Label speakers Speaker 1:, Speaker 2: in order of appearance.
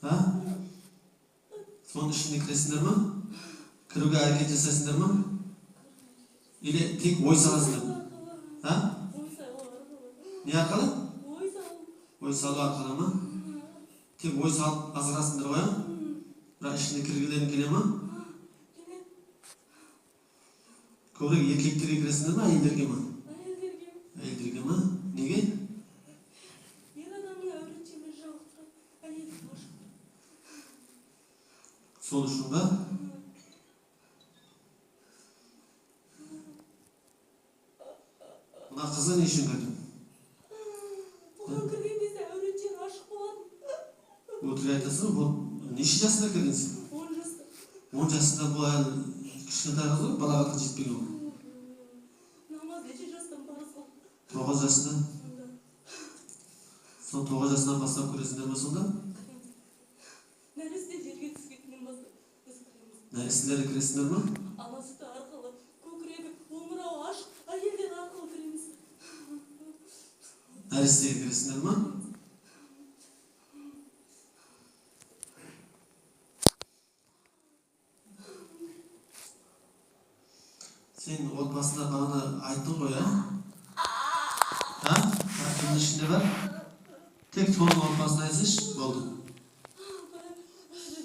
Speaker 1: А? Соның ішіне кіресіңдер ма? Кіруге әрекет жасайсыңдар ма? Или тек ой саласыңдар ма? А?
Speaker 2: Ой салу арқылы.
Speaker 1: Не арқылы?
Speaker 2: Ой салу.
Speaker 1: Ой салу арқылы ма? Тек ой салып азғырасыңдар ғой, а? Бірақ ішіне кіргілерің келе ма?
Speaker 2: Келеді.
Speaker 1: Көбірек еркектерге кіресіңдер ма, әйелдерге ма?
Speaker 2: Әйелдерге.
Speaker 1: Әйелдерге ма? Неге?
Speaker 2: Ер адамның әурет жемі жалықтырады, әйелді ашықтырады.
Speaker 1: Сол үшін ба? Мына қызы не үшін кірдің?
Speaker 2: Бұған кірген кезде әурет жері ашық болатын.
Speaker 1: Өтірік айтасың ғой, бұл неше жасында кірдің сен?
Speaker 2: 10 жаста.
Speaker 1: 10 жасында, бұл әлі кішкентай қыз ғой, балағатқа жетпеген ғой.
Speaker 2: Намаз неше жастан парыз болды?
Speaker 1: 9 жасында.
Speaker 2: Сонда.
Speaker 1: Сол 9 жасынан бастап көресіңдер ме сонда?
Speaker 2: Кіреміз. Нәресте жерге түскеннен бастап біз кіреміз.
Speaker 1: Нәрестелерге кіресіңдер ма?
Speaker 2: Ана сүті арқылы, көкірегі, омырауы ашық әйелдер арқылы кіреміз.
Speaker 1: Нәрестеге кіресіңдер ма? Сен отбасында бағана айттың ғой, а? А? Кімнің ішінде бар? Тек соның отбасын айтсайшы, болды.